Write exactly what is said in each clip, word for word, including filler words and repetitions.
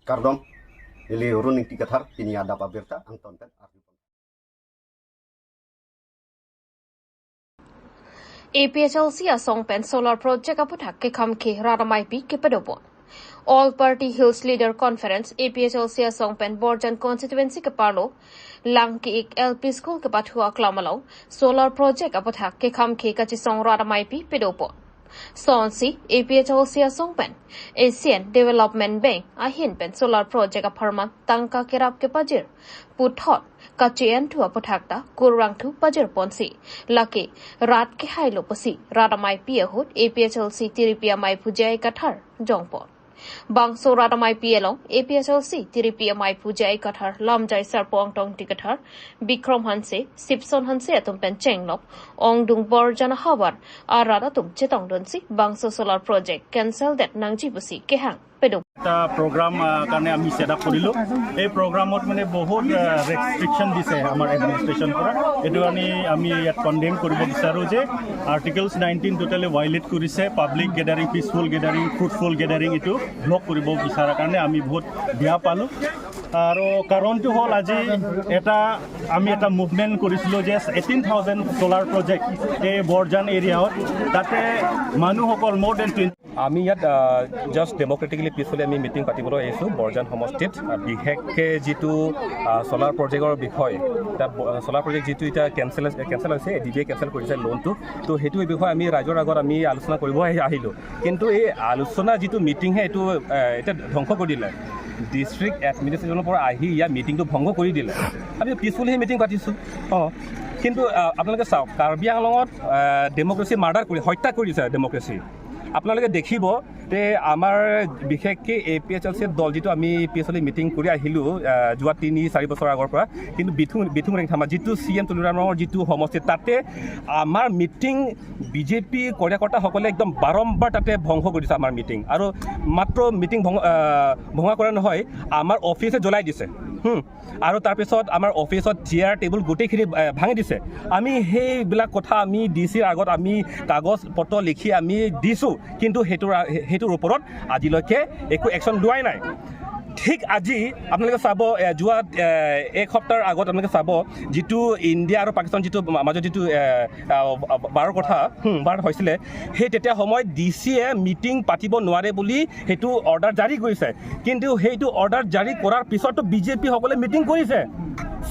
Kardom, neli Run Ingti Kathar, pini adap abirta angton pen arju. A P H L C asong pen solar project aputhak kekhamkhe rat ameipi kepadopon. All Party Hills Leader Conference, A P H L C asong pen Borjan constituency keparlo Langki-ik L P School kepathu aklam along solar project aputhak kekhamkhe kachesong rat ameipi padopon. Sonsi A P H L C asong pen Asian Development Bank ahin pen solar project apharman tangka kerap kepajir puthot kache-enthu aputhak ta kurvangthu pajirponsi, lake rat kehailo pusi rat ameipi ahut A P H L C tiripi ameiphu J I Kathar jongpon. Bangso rat ameipi along A P H L C tiripi ameiphu J I Kathar, lamjai sarpo Angtong Ingti Kathar, Bikrom Hanse, Sipson Hanse atum pen chenglok ongdung Borjan ahavar arat atum chetongdunsi bangso solar project cancel det nangji pusi kehang padopon. এটা প্ৰগ্ৰাম আহ, কাৰণে আমি set up কৰিলোঁ। এই প্ৰগ্ৰামত মানে বহুত ৰেষ্ট্ৰিকশ্যন দিছে আমাৰ এডমিনিষ্ট্ৰেশ্যন পৰা। এইটো কাৰণে আমি ইয়াত কণ্ডেম কৰিব বিচাৰোঁ যে আৰ্টিকলছ নাইনটিন টোটেলি ভায়লেট কৰিছে। পাব্লিক গেডাৰিং, পিচফুল গেডাৰিং, ফ্ৰুটফুল গেডাৰিং এইটো ব্লক কৰিব বিচৰাৰ কাৰণে আমি বহুত বেয়া পালোঁ। আৰু কাৰণটো হ'ল আজি এটা আমি এটা মুভমেণ্ট কৰিছিলোঁ যে এইটিন থাউজেণ্ড চ'লাৰ প্ৰজেক্ট এই বৰজান এৰিয়াত, তাতে মানুহসকল মোৰ দেন টুৱেণ্টি আমি ইয়াত জাষ্ট ডেমক্ৰেটিকেলি পিচফুলি আমি মিটিং পাতিবলৈ আহিছোঁ বৰজান সমষ্টিত। আহ, বিশেষকৈ যিটো চ'লাৰ প্ৰজেক্টৰ বিষয়, তাত চ'লাৰ প্ৰজেক্ট যিটো এতিয়া কেঞ্চেল কেঞ্চেল হৈছে, ডি বি এ কেঞ্চেল কৰিছে লোনটো। তো সেইটো বিষয়ে আমি ৰাইজৰ আগত আমি আলোচনা কৰিব আহি আহিলোঁ। কিন্তু এই আলোচনা যিটো মিটিংহে এইটো আহ, এতিয়া ধ্বংস কৰি দিলে। ডিষ্ট্ৰিক্ট এডমিনিষ্ট্ৰেশ্যনৰ পৰা আহি ইয়াৰ মিটিংটো ভংগ কৰি দিলে। আমি পিচফুলি সেই মিটিং পাতিছোঁ। কিন্তু আহ, আপোনালোকে চাওক, কাৰ্বি আংলঙত ডেমক্ৰেচি মাৰ্ডাৰ কৰি, হত্যা কৰিছে ডেমক্ৰেচি। আপোনালোকে দেখিব যে আমাৰ বিশেষকৈ এ পি এইচ এল চি দল যিটো আমি পি এইচ এল মিটিং কৰি আহিলোঁ আহ, যোৱা তিনি চাৰি বছৰ আগৰ পৰা, কিন্তু বিথুং বিথুং ৰেংথামা যিটো চি এম তুলিৰাম ৰঙৰ যিটো সমষ্টি, তাতে আমাৰ মিটিং বি জে পি কাৰ্যকৰ্তাসকলে একদম বাৰম্বাৰ তাতে ভংগ কৰিছে আমাৰ মিটিং। আৰু মাত্ৰ মিটিং ভং আহ, ভঙা কৰা নহয়, আমাৰ অফিচে জ্বলাই দিছে। হুম। আৰু তাৰপিছত আমাৰ অফিচত চেয়াৰ টেবুল গোটেইখিনি আহ, ভাঙি দিছে। আমি সেইবিলাক কথা আমি ডি চিৰ আগত আমি কাগজ পত্ৰ লিখি আমি দিছোঁ, কিন্তু সেইটোৰ আ- সেইটোৰ ওপৰত আজিলৈকে একো একশ্যন লোৱাই নাই। ঠিক আজি আপোনালোকে চাব, এ, যোৱা এ, এক সপ্তাহৰ আগত আপোনালোকে চাব, যিটো ইণ্ডিয়া আৰু পাকিস্তান যিটো মা- মাজত যিটো এ, আ, বাৰৰ কথা হুম, বাৰ হৈছিলে, সেই তেতিয়া সময়ত ডি চিয়ে মিটিং পাতিব নোৱাৰে বুলি সেইটো অৰ্ডাৰ জাৰি কৰিছে। কিন্তু সেইটো অৰ্ডাৰ জাৰি কৰাৰ পিছতো বি জে পিসকলে মিটিং কৰিছে।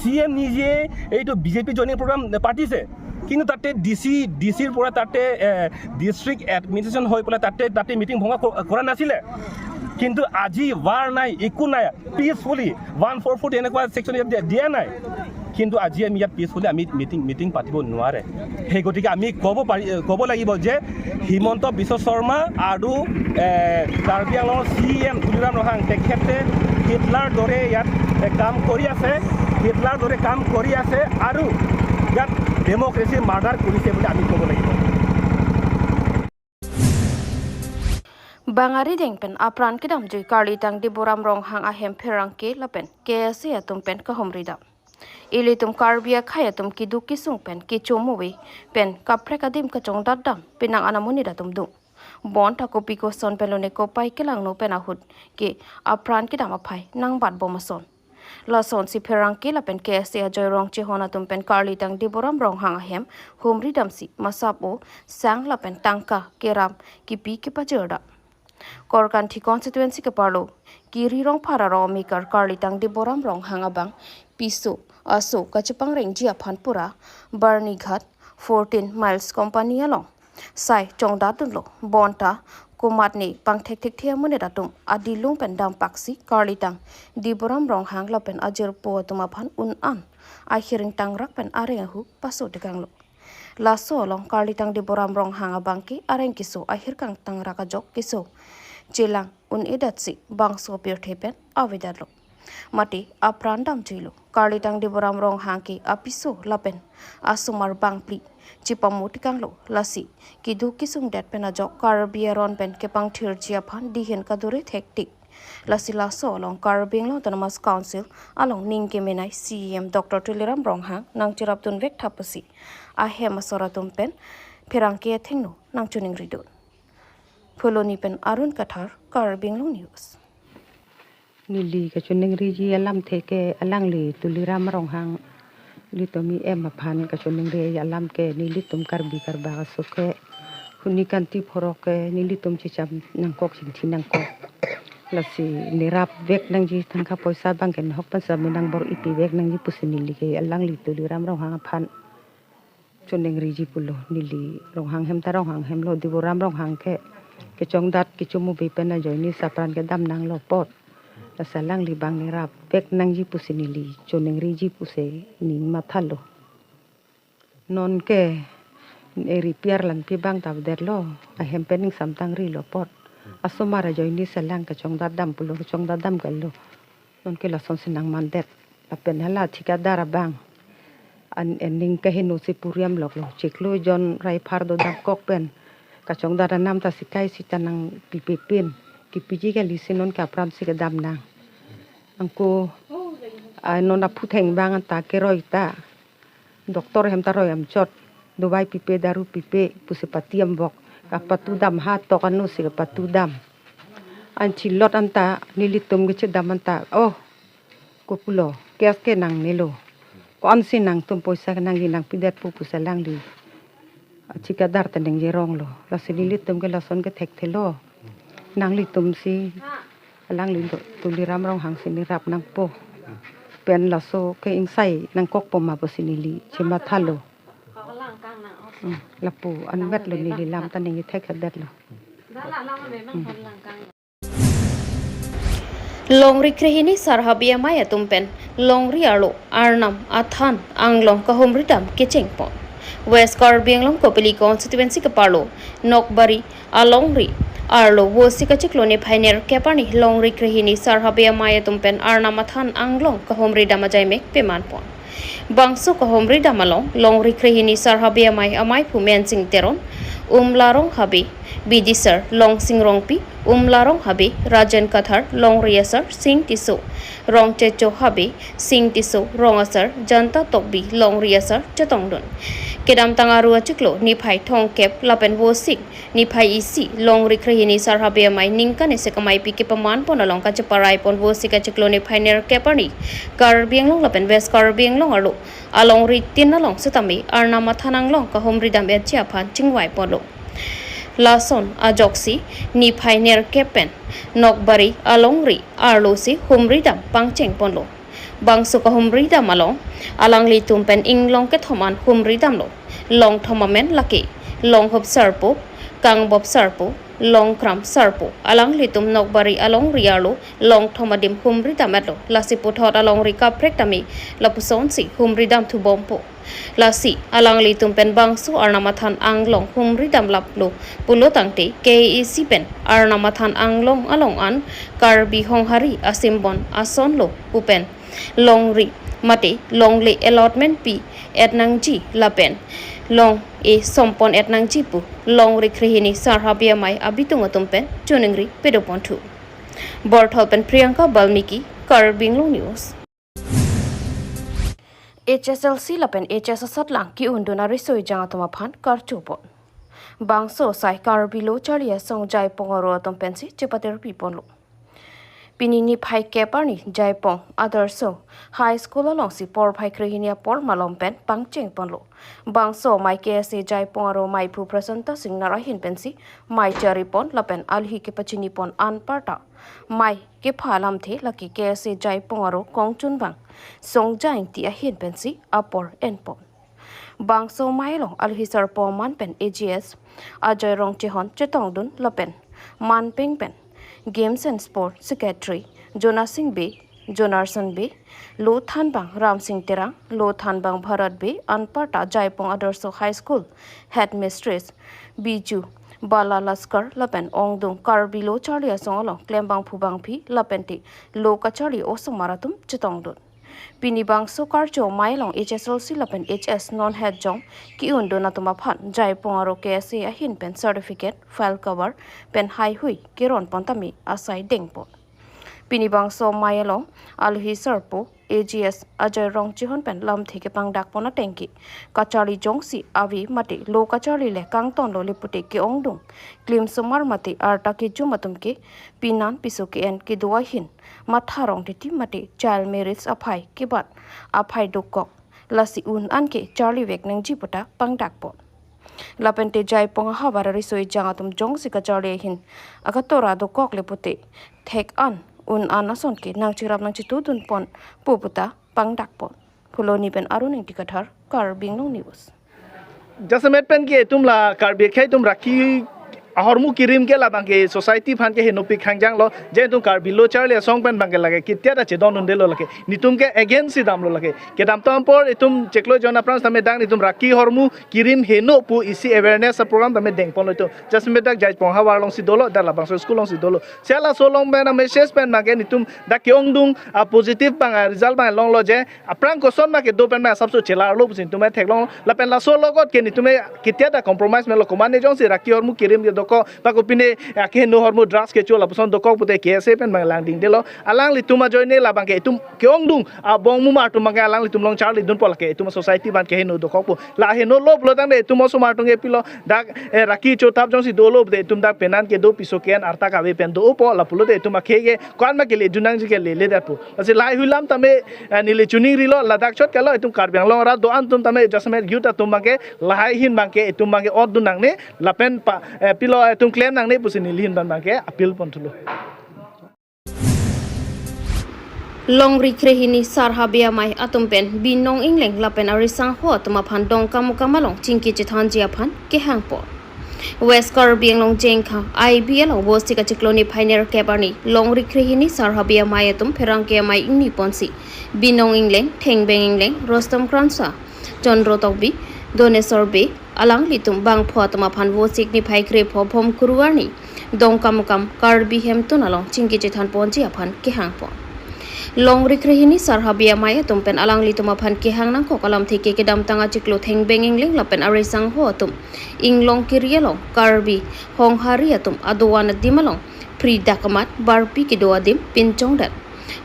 চি এম নিজে এইটো B J P joining programme পাতিছে, কিন্তু তাতে ডি চি ডি চিৰ পৰা তাতে ডিষ্ট্ৰিক্ট এডমিনিষ্ট্ৰেশ্যন হৈ পেলাই তাতে তাতে মিটিং ভংগ ক- কৰা নাছিলে। কিন্তু আজি ৱাৰ নাই, একো নাই, পিচফুলি ওৱান ফ'ৰ ফ'ৰ এনেকুৱা ছেকশ্যন ইয়াত দিয়া- দিয়া নাই। কিন্তু আজি আমি ইয়াত পিচফুলি আমি মিটিং মিটিং পাতিব নোৱাৰে। সেই গতিকে আমি ক'ব পাৰি ক'ব লাগিব যে হিমন্ত বিশ্ব শৰ্মা আৰু এ, কাৰ্বি আংলঙৰ চি এম তুলিৰাম ৰংহাং তেখেতে হিটলাৰ দৰে ইয়াত এ, কাম কৰি আছে, হিটলাৰ দৰে কাম কৰি আছে আৰু ইয়াত ডেমক্ৰেচি মাৰ্ডাৰ কৰিছে বুলি আমি ক'ব লাগিব। Bang arideng pen apran kedamjui karlitang Diboram Ronghang ahem pherangke lapen K S A atum pen kahumri dam. Ilitum Karbi akhei atum keduk kesung pen kecho move pen kaprek adim kachongdat dam penang anamonit atum do. Bonta kopi koson pen lone kopai kelangno pen ahut ke apran kedam aphai nangbat bom ason. Lasonsi pherangke lapen K S A ajoirong chehon atum pen karlitang Diboram Ronghang ahem humri damsi masap o sang lapen tangka keram kipi kepajir dam. Korkanthi constituency keparlo Kirirong Phara Rongmikar karlitang Diboram Ronghang abang piso aso kachepangrengji aphan pura Barnighat fourteen miles company along sai chongdatdunlo. Bonta komatne pangthekthekthe amonit atum adilung pen dampaksi karlitang Diboram Ronghang lapen ajirpo atum aphan un-an ahiring tangrak pen areng ahu paso tekanglo. Laso along karlitang Diboram Ronghang abangke areng keso ahirkang tangrak ajok keso chelang un-edatsi bangso pirthe pen avedetlo. Mate apran damjuilo. Karlitang Diboram Ronghang ke apiso lapen asomar bangphli chepamo tekanglo. Lasi keduk kesungdet pen ajok Karbi aron pen kepangthirji aphan dihin kadure thektik. Lasi laso along Karbi Anglong Autonomous Council along ning kemenei C E M Doctor Tuliram Ronghang nangcherapdun vek tha pusi ahem asor atum pen pherangke athengno nangchoningridun. Phuloni pen Arun Kathar, Karbi Anglong News. Neli kachoningriji alamthe ke alangli Tuliram Ronghang, litum E M aphan kachoningri alam ke nelitum Karbi Karbak aso ke huni kanti phorok ke nelitum checham nangkok, chingthi nangkok. Lasi nerap vek nangji, tangka poisa abang ke nahok pen sami nangbor-ipi vek nangji pusi neli ke alangli Tuliram Ronghang aphan choningriji pulo. Neli Ronghang hem ta Ronghang hemlo, Diboram Ronghang ke kechongdat kecho mubi pen ajoine si apran kedam nanglo apot. Lasi alangli abang nerap vek nangji pusi neli choningriji pusi ning mathalo. Non ke eri piar langpi abang ta avedetlo, ahem pen ning samtang rilo apot. Asomar ajoine si alang kechongdat dam pulo, kechongdat dam kalo. Non ke lasonsi nangmandet. Lapen hala thikadar abang an, an ning kaheno si puriam loklo. Chiklo jon raiphar dodamkok pen kachongdat anam ta sikai sita nangpipe pin. Kipiji kali si non ke apran si kedam nang. Anke, ah, non aphutheng abang anta keroi ta, doctor hem ta roi amchot, dovai pipe, daru pipe pusi patiam bok. Kapatudam, ha tok ano si kapatudam. An chilot anta nelitum kechedam anta, oh, kopulo, cash ke nangnelo, ko-ansi nangtum poisa ke nangji nangpidetpo pusi alangli thikadar ta ningjeronglo. Lasi nelitum ke lason ke thekthelo. Nanglitum si alangli do, Tuliram Ronghang si nerap nangpo. Pen laso ke ingsai nangkokpo ma pusi neli chemathalo. Hmm, lapu anvetlo, neli lam ta ningje thekthedetlo. Longri krehini sar habe amei atum pen longri arlo Arnam athan anglong kahumridam kechengpon. West Karbi Anglong Kopili constituency keparlo Nokbari alongri arlo Vosik achiklo niphai nerkep arni longri krehini sar habe amei atum pen Arnam athan anglong kahumridam ajaimek pemanpon. Bangso kahumridam along longri krehini sar habe amei ameiphu Mensing Teron, Umlarong habe Bidisar Longsing Rongpi, Umlarong habe Rajen Kathar, longri asar Sing Tisso, Rongchecho habe Sing Tisso, rong asar Janta Tokbi, longri asar chetongdun. Kedamtang Aru achiklo niphai thomkep lapen Vosik niphai isi longri krehini sar habe amei ningkan isi kameipi kepamanpon along kacheparaipon Vosik achiklo niphai nerkep arni Karbi Anglong lapen West Karbi Anglong arlo alongri tin along setame Arnam athan anglong kahumridam etji aphan chingvaiponlo. Lason ajoksi niphai nerkep pen Nokbari alongri arlo si humridam pangchengponlo. Bangso kahumridam along alanglitum pen inglong kethom an humridamlo. Longthom amen lake Longhup Sarpo, Kangbop Sarpo, Longkram Sarpo. Alanglitum Nokbari alongri arlo longthom adim humridam etlo. Lasi puthot alongri kaprek tame lapusonsi humridam thubompo. Lasi alanglitum pen bangso Arnam athan anglong humridam laplo pulo tangte K A A C pen Arnam athan anglong along an Karbi Honghari asimbon asonlo pu pen longri mate longle allotment pi-et nangji lapen long-e sompon-et nangji pu longri krehini sar habe amei abitung atum pen choningri pedoponthu. Borthol pen Priyanka Balmiki, Karbi Anglong News. H S L C lapen H S asatlang ki-undun ariso ejang atum aphan karchopon. Bangso asai Karbi Lo Charli Asong Jaipong aro atum pensi chepatirpiponlo. Pini niphai kep arni Jaipong Adarsha High School alongsi porphai krehini apor malom pen pangchengponlo. Bangso amei K S A Jaipong aro ameiphu Prasanta Singnar ahin pensi mei charipon lapen alhi kepachinipon anparta mei kepha alamthe lake K S A Jaipong aro kongchunbang Songja Ingti ahin pensi apor enpon. Bangso amei along alhi sarpo aman pen A G S Ajoy Rongchehon chetongdun lapen manpeng pen Games and Sport Secretary Jonasing Bey, Jonarson Bey, Lo Thanbang Ramsing Terang, Lo Thanbang Bharat Bey, anparta Jaipong Adarsha High School Headmistress Biju Bala Laskar lapen ongdung Karbi Lo Charli Asong along klembangphu bangphi lapente lo kacharli osomar atum chetongdun. Pini bangso karcho amei along H S L C lapen H S non hetjong ki-undun atum aphan Jaipong aro K S A ahin pen certificate, file cover pen haihui keronpon tame asai dengpon. Pini bangso amei along alhi sarpo A G S Ajoy Rongchehon pen lamthe kepangdak pon ateng ke kacharli jongsi ave mate lo kacharli le kangtonlo le pute ke-ongdung klimsomar mate arta kejum atum ke pinan piso ke-en kedo ahin matha rong titi mate child marriage aphai kebat aphai dokok, lasi un an ke charli vek nangji puta pangdak pon. Lapen te Jaipong ahavar ariso ejang atum jongsi kacharli ahin akatora dokok le pute thek an un an ason ke nangcherap nangchetudun pon pu puta pangdak pon. Phuloni pen Arun Ingti Kathar, Karbi Anglong News. Jasemet pen ke itum la Karbi akhei atum rakhi ahormu kirim ke labang ke society aphan ke henopik hangjang lo, je itum Karbi lo charli asong pen bang ke lake kitia ta chedondunde lo lake, nitum ke against si damlo lake. Kedamtang apor itum chiklo jon aphrang tame dak nitum rakhi ahormu kirim heno pu isi awareness a program tame dengponlo itum. Jasemet dak Jaipong ahavar alongsi dolo, dak labangso school alongsi dolo. Sela so along pen a message pen bang ke nitum dak ke-ongdung a positive bang a result bang longlo je aphrang koson ma kedo pen ma asapso chelarlo pusi nitum theklong. Lapen laso logot ke nitum kitia ta compromise melo, komatne jongsi rakhi ahormu kirim ke dokok, pa kopine akeheno ahormu drugs kecho lapuson dokok pute K S A pen bang langdingdelo. Alanglitum ajoine labang ke itum ke-ongdung abong mumar atum bang ke alanglitum along charlidun pol ke itum society aphan keheno dokok pu. La heno lo pulo tangte itum osomar atum ke pilo dak, eh, rakhi chotap jongsi dolo pute itum dak pinan kedo piso ke-en arta kave pen do-opo, lapulote itum akhei ke ko-an ma kele dunangji ke lele dak pu. Lasi lahai hui alam tame, eh, neli chiningrilo, ladak chot kalo itum Karbi Anglong arat do-an atum tame jasemet youth atum bang ke lahai ahin bang ke itum bang ke otdun nangne lapen pa, eh, pilo itum klem nangne pusi neli ahin bang ke appeal ponthulo. Longri krehini Sar Habe Amei atum pen Binong Engleng lapen arisangho atum aphan Dongkamukam along chingki chethanji aphan kehang pon. West Karbi Anglong Jengkha I B along Vosik achiklo niphai nerkep arni Longri krehini Sar Habe Amei atum pherangke amei ingni ponsi Binong Engleng, Thengbeng Engleng, Rostom Kramsa, Chandra Tokbi, Donesor Bey, alanglitum bangpho atum aphan Vosik niphai krepho Bhomkuru arni Dongkamukam Karbi Hemtun along chingki chethan ponji aphan kehang pon. Longri krehini Sar Habe Amei atum pen alanglitum aphan kehang nangkok alamthe ke kedamtang achiklo Thengbeng Engleng lapen arisangho atum inglong kiri along Karbi Honghari atum adovan adim along phri dak amat barpi kedo adim pinchongdet.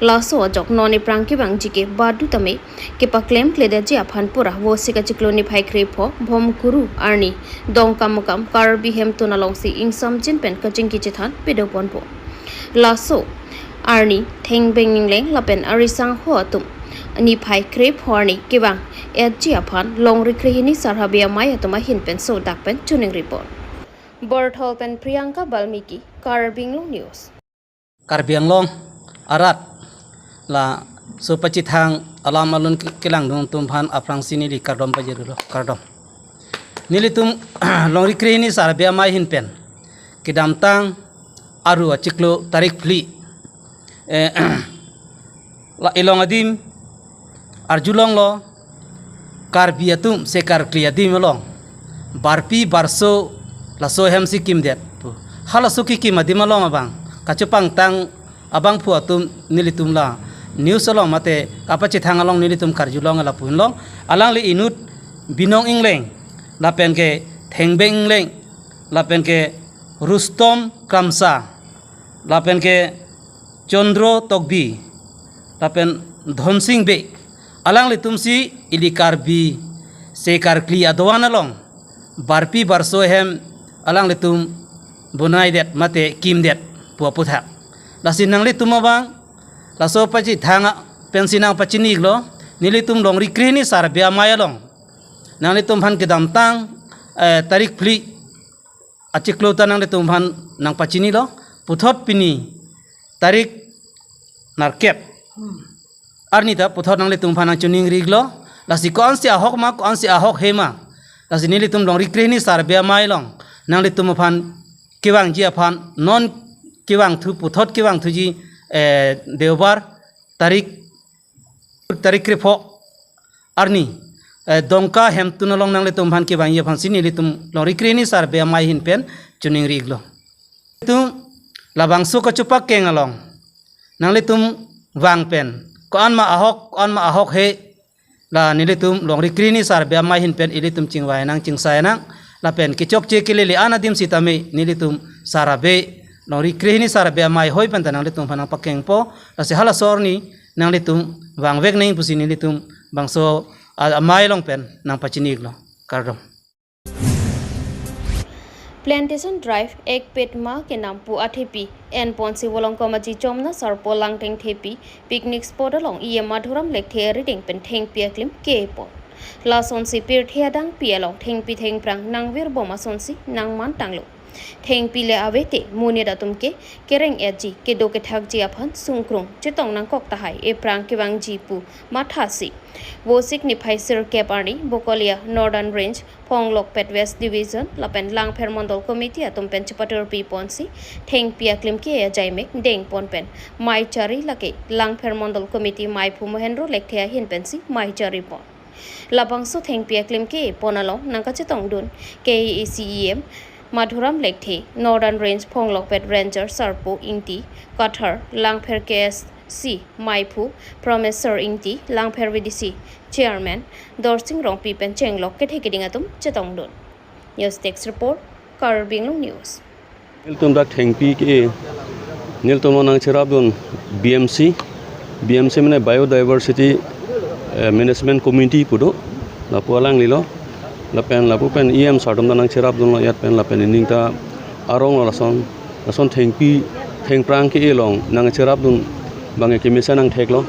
Laso ajok non ephrang kevangji ke badu tame kepaklemkledetji aphan pura Vosik achiklo niphai krepho Bhomkuru arni Dongkamukam Karbi Hemtun alongsi ingsamjin pen kachingki chethan pado ponpo. Laso arni Thengbeng Engleng lapen arisangho atum niphai krepho arni kevang etji aphan Longri krehini Sar Habe Amei atum ahin pen sodak pen chiningri pon. Borthol pen Priyanka Balmiki, Karbi Anglong News. Karbi Anglong arat laso pachethang alam alun ke-, kelangdun atum aphan aphrangsi neli kardom pajirlo, kardom. Nelitum Longri krehini Sar Habe Amei ahin pen kedamtang Aru achiklo tarik phli, eh, la ilong adim arjulonglo, Karbi atum se karkli adim along barpi barso laso ahemsi kimdet pu. Halaso kekim adim along abang kachepangtang abangphu atum nelitum la news along mate kapachethang along nelitum karjulong lapu-an along, alangli inut Binong Engleng lapen ke Thengbeng Engleng lapen ke Rustom Kramsa lapen ke Chandra Tokbi lapen Dhonsing Bey, alanglitumsi ili Karbi se karkli adovan along barpi barso ahem alanglitum bonaidet mate kimdet pu aputhak. Lasi nanglitum abang laso pachethang pensi nangpachinilo, nelitum Longri krehini Sar Habe Amei along nanglitum aphan kedamtang, eh, tarik phli achiklo ta nanglitum aphan nangpachinilo, puthot pini tarik nerkep arni ta puthot nanglitum aphan nangchiningrilo, lasi ko-ansi ahok ma, ko-ansi ahok he ma. Lasi nelitum Longri krehini Sar Habe Amei along nanglitum aphan kevangji aphan non kevangthu, puthot kevangthuji, eh, Deobar tarik, tarik krepho arni, eh, Dongka Hemtun along nanglitum aphan kevangji aphansi nelitum Longri krehini Sar Habe Amei ahin pen chiningrilo. Itum labangso kachepakeng along nanglitum vang pen ko-an ma ahok, ko-an ma ahok he, la nelitum Longri krehini Sar Habe Amei ahin pen ilitum chingvai nang, chingsai nang, lapen kechokche kelele an adim sitame nelitum Sar Habe, Longri krehini Sar Habe Amei ahoi pen ta nanglitum aphan nangpakengpo. Lasi halaso arni nanglitum vangvek nangji pusi nelitum bangso a-, amei along pen nangpachini-iklo. Kardom. Plantation Drive Ek Ped Maa Ke Naam pu athepi enponsi Volongkom Aji Chomna Sarpo Langtengthepi picnic spot along E M Madhuram Lekthe arideng pen thengpi aklim ke-epon. Lasonsi pirthe adangpi along thengpi thengphrang nangvirbom asonsi nangmantanglo. Thengpi le ave te monit atum ke kereng-etji, kedo kethakji aphan sungkrung chetong nangkok tahai ephrang kevangji pu mathasi Vosik niphai sirkep arni Bokolia Northern Range, Phonglokpet West Division lapen Langpher Mondol Committee atum pen chepaturpi ponsi thengpi aklim ke-e ajaimek dengpon pen mei chari, lake Langpher Mondol Committee meiphu Mohendro Lekthe ahin pensi mei charipon. Labangso thengpi aklim ke-epon along nangkachetongdun K A A C E M Madhuram Lekthe, Northern Range Phonglokpet Ranger Sarpo Ingti, Kathar, Langpher K S C meiphu Promeswar Ingti, Langpher V D C Chairman Dorsing Rongpi pen chenglok kethe keding atum chetongdun. News Desk Report, Karbi Anglong News. Nelitum dak thengpi ke-e, nelitum nangcherapdun B M C, B M C mane Biodiversity, eh, Management Committee pu do, lapu alanglilo, lapen lapu pen E M sir atum ta nangcherapdunlo ajat pen, lapen ining ta aronglo lason, lason thengpi thengphrang ke-e along nangcherapdun abang ke kemesen nangtheklo.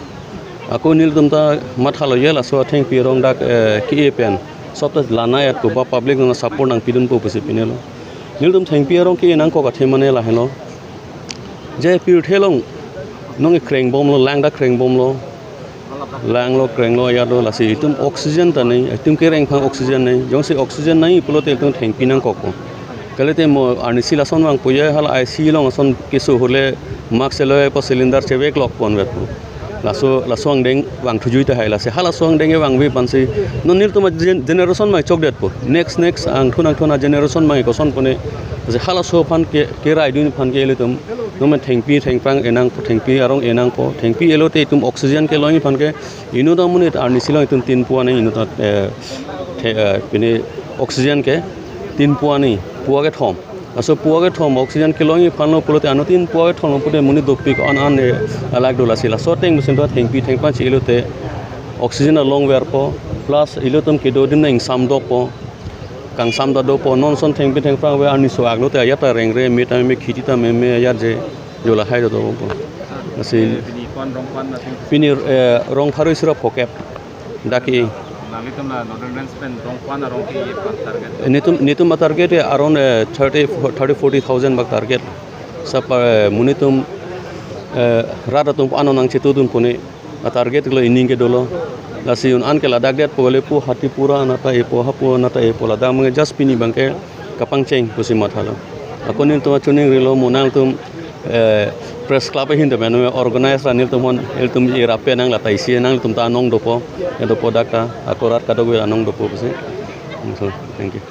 Ako nelitum ta mathalo, ye laso athengpi arong dak, eh, ke-e pen sop ta lana ajat ko ba public nang support nangpidunpo pusi pinelo. Nelitum thengpi arong ke-e nangkok athe mane lahenlo. Je pirthe along nong krengbomlo, lang dak krengbomlo. Langlo, krenglo, ajatlo, lasi itum oxygen ta nangji, itum kereng aphan oxygen nangji. Jongsi oxygen nangji pulote itum thengpi nangkokpo. Kalite mo arnisi lason vangpo, ye hala I C U along ason keso ahut le mask cheloi po, cylinder cheveklokponvetpo. Laso, laso angdeng vangthuji tahai, lasi halaso angdeng kevangve aphansi non nelitum agen-, generation abang chokdetpo. Next, next angthun angthun ageneration abang koson pone. Lasi halaso aphan ke, keraidun aphan ke ilitum nome thengpi thengphrang enangpo, thengpi arong enangpo, thengpi elote itum oxygen kelongji aphan ke inut amonit arnisi along itum tin pua nangji, inut, eh, the-, eh, pini oxygen ke tin pua nangji, pua kethom. Laso pua kethom oxygen kelongji aphanlo pulote anut tin pua kethom lo pulote monit dopik an an, eh, alak do, lasi laso ateng mesin do thengpi thengphrang chi elote oxygen alongverpo, plus ilitum kedo adim nang ingsam dokpo, kangsam ta dopo, non ason thengpi thengphrang ave arni so-ak lote ajat ta rengre, me ta meme, kheti ta meme, ajat je jo lahai do dopo. Lasi pini ko-an rong ko-an atheng? Pini, eh, rong pharo isi ra phokep dak ke-e. Nanglitum la Northern Range pen rong ko-an arong ke-e aphan target? Netum, netum atarget ke around, eh, thirty, thirty, forty thousand bak target. Sap, eh, monit atum, eh, rat atum ano nangchetudun pune atarget lo, ining ke dolo. Lasi un an ke ladak detpo, kali pu Hatipura anat ta epo, hapu anat ta epo, ladak mane just pini abang ke kapangcheng pusi mathalo. Ako nelitum achuning rilo, mo nangtum, eh, press club ahin ta mane organize ra nelitum hon, ilitum irape nang lata isi nangtum ta anong dopo, e dopo dak ta, ako rat kadokave anong dopo pusi. So, thank you.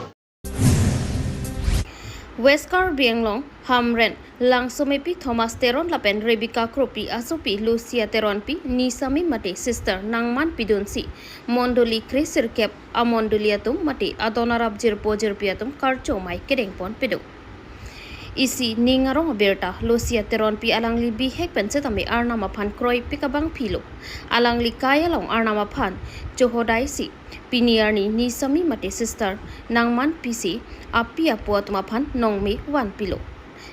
West Karbi Anglong, Hamren, Langsomepi Thomas Teron lapen Rebecca Kropi asopi Lucia Teronpi nisami mate sister nangman pidunsi mondoli kre sirkep amondoli atum mate adon arap jirpo jirpi atum karcho mei kedengpon pido. Isi ning arong abirta Lucia Teronpi alangli bihek pen setame Arnam aphan kroipik abangphi lo. Alangli kai along Arnam aphan chohodaisi pini arni nisami mate sister nangman pisi api apo atum aphan nongme vanpilo.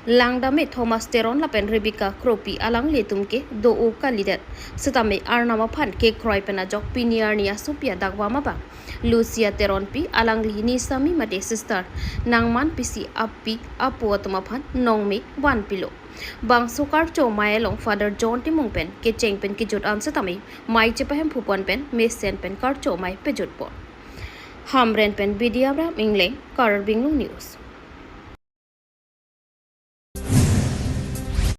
Langdame Thomas Teron lapen Rebecca Kropi alanglitum ke do-o kalidet. Setame Arnam aphan kekroi pen ajok pini arni asopi adakvam abang Lucia Teronpi alangli nisami mate sister nangman pisi api apo atum aphan nongme vanpilo. Bangso karcho mei along Father John Timung pen kecheng pen kejut an setame mei chepahemphupon pen mesen pen karcho mei pejutpon. Hamren pen Bidi Abraham Ingleng, Karbi Anglong News.